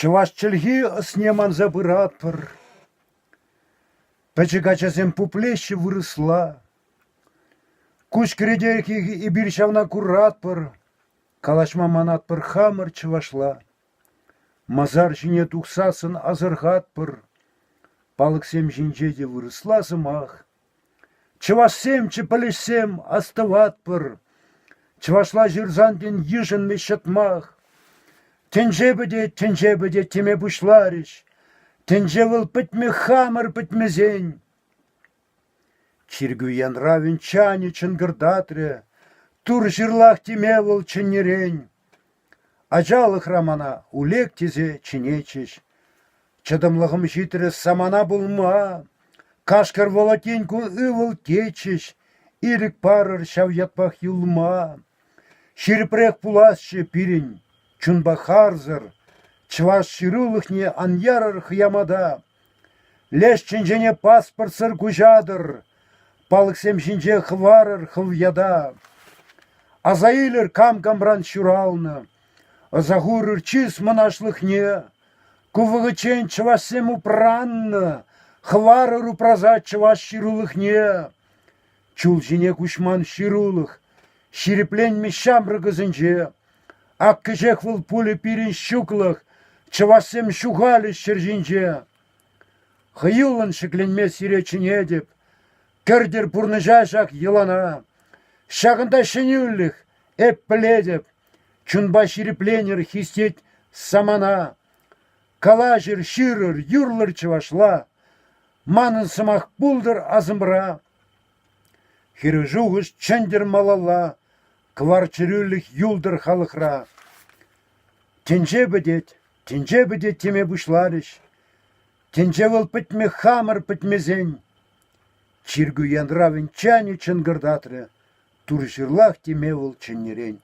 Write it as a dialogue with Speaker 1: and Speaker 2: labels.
Speaker 1: Чӑваш чӗлхи ӑсне манса пыратпӑр. Пӗчӗк ачасем пуплеҫҫӗ вырӑсла. Куҫ кӗретех эпир ҫавна куратпӑр, калаҫма манатпӑр хамӑр чӑвашла. Масар ҫине тухсассӑн асӑрхатпӑр, палӑксем ҫинче те вырӑсла сӑмах. Чӑвашсемччӗ пӗлӗшсем, астӑватпӑр, чӑвашла ҫырсан тен йышӑнмӗ ҫӑтмах. Тӗнче пӗтет, тӗнче пӗтет теме пуҫларӗҫ. Тӗнче вӑл пӗтмӗ хамӑр пӗтмесен. Чиркӳ янравӗн чанӗ чӑнкӑртатрӗ, Тур ҫырлах теме вӑл чӗннӗрен. Ачалӑхра мана Улек тесе чӗнетчӗҫ. Чӑтӑмлӑхӑм ҫитрӗ самана пулма. Кашкӑр Волотеньку ывӑл тетчӗҫ, ирӗк парӑр ҫав ятпах юлма. Ҫирӗпрех пуласчӗ пирӗн, чунпа харсӑр, чӑваш ҫырулӑхне ан ярӑр хӑямата. Леш тӗнчене паспортсӑр куҫатӑр, палӑксем ҫинче хӑварӑр хӑв ята. Аса илӗр кам камран ҫуралнӑ, ӑса хурӑр чыс мӑнаҫлӑхне. Ку вӑхӑтчен чӑвашсем упраннӑ, хӑварӑр упраса чӑваш ҫырулӑхне. Чул ҫине куҫман ҫырулӑх ҫирӗпленмӗ ҫамрӑк ӑсӗнче. Ак кӗҫех вӑл пулӗ пирӗн ҫуклӑх, чӑвашсем ҫухалӗҫ ҫӗр ҫинче. Хӑюллӑн ҫӗкленме сире чӗнетӗп, кӗртӗр пурнӑҫа ҫак йӑлана. Ҫакӑнта ҫӗнӳлӗх, эп пӗлетӗп, чунпа ҫирӗпленӗр хистет самана. Калаҫӑр, ҫырӑр, юрлӑр чӑвашла, манӑн сӑмах пултӑр асӑмра. Хӗрӳ шухӑш чӗнтӗр малалла, кӑвар чӗрӳлӗх юлтӑр халӑхра. Тӗнче пӗтет, тӗнче пӗтет теме пуҫларӗҫ. Тӗнче вӑл пӗтмӗ хамӑр пӗтмесен. Чиркӳ янравӗн чанӗ чӑнкӑртатрӗ, Тур ҫырлах теме вӑл чӗннӗрен.